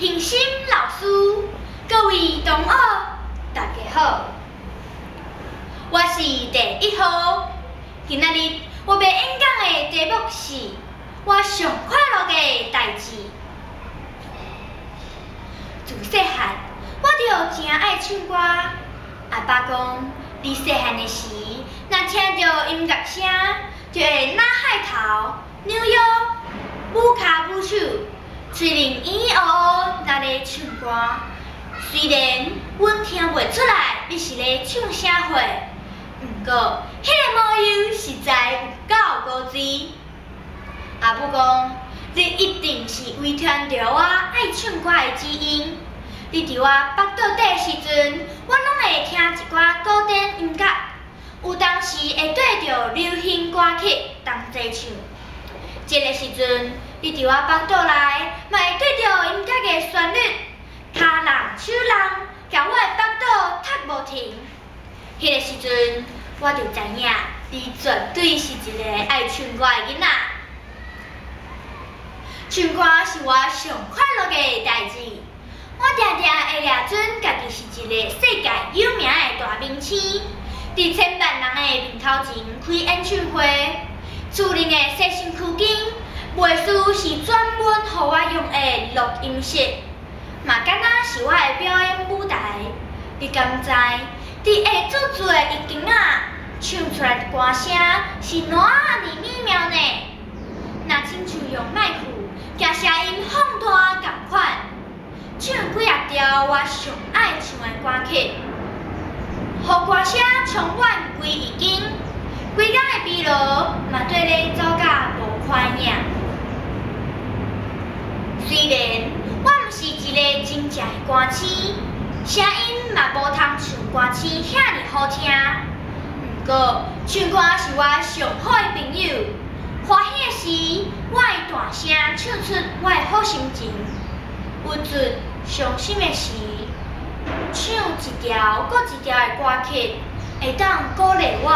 平心老師，各位同學，大家好，我是第一號。今仔日我欲演講的題目是我上快樂的代誌。自細漢，我就誠愛唱歌。阿爸講，你細漢的時，若聽著音樂聲，就會腦海頭、扭腰、舞跤舞手，喙面咿咿哦哦，若咧唱歌。雖然阮聽袂出來你是咧唱啥貨，毋過彼个模樣實在有夠古錐。阿母講，你一定是遺傳著我愛唱歌的基因。你佇我腹肚底的時陣，我攏會聽一寡古典音樂，有當時會綴著流行歌曲同齊唱。這个時陣，你佇我腹肚內，嘛會綴著音樂的旋律，跤弄手弄，共我的腹肚踢無停。彼个時陣，我就知影你絕對是一个愛唱歌的囡仔。唱歌是我上快樂的代誌。我定定會掠準家己是一个世界有名的大明星，佇千萬人的面頭前開演唱會，厝內的洗身軀間，袂輸是專門予我用的錄音室，嘛敢若是我的表演舞台。你敢知？佇會做做的浴巾仔唱出來的歌聲是偌爾美妙呢？若親像用麥克共聲音放大仝款，唱幾仔條我上愛唱的歌曲，予歌聲充滿規浴間，規工的疲勞嘛綴咧走甲無看影。雖然我毋是一个真正的歌星，聲音嘛無通像歌星遐爾好聽，毋過唱歌是我上好的朋友。歡喜的時，我會大聲唱出我的好心情；鬱卒傷心的時，唱一條閣一條的歌曲，會當鼓勵我、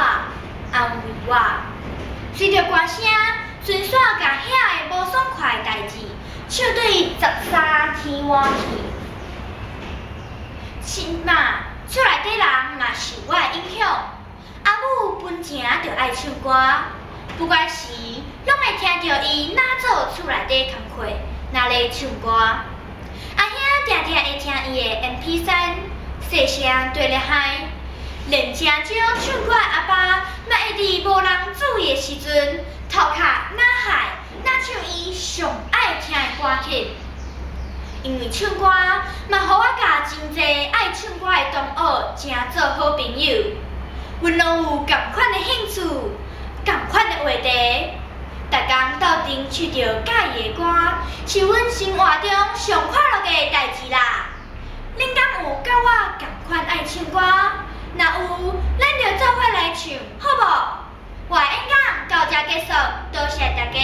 安慰我。隨著歌聲，順紲共遐个無爽快的代誌唱對十三天外去。這馬厝內底人嘛受我的影響，阿母本誠就愛唱歌，不管時攏會聽著伊哪做厝內底工課，若咧唱歌。阿兄定定會聽伊的 MP3，細聲綴咧嗨，連誠少唱歌的阿爸，嘛會佇無人注意的時陣，頭殼哪海哪唱伊上愛聽的歌曲。因為唱歌，嘛予我佮真濟愛唱歌的同學成做好朋友。阮攏有仝款的興趣，仝款的話題。逐工鬥陣唱著佮意的歌，是阮生活中上快樂的代誌啦。恁敢有佮我仝款愛唱歌？若有，咱就做伙來唱，好無？我的演講到遮結束，多謝大家。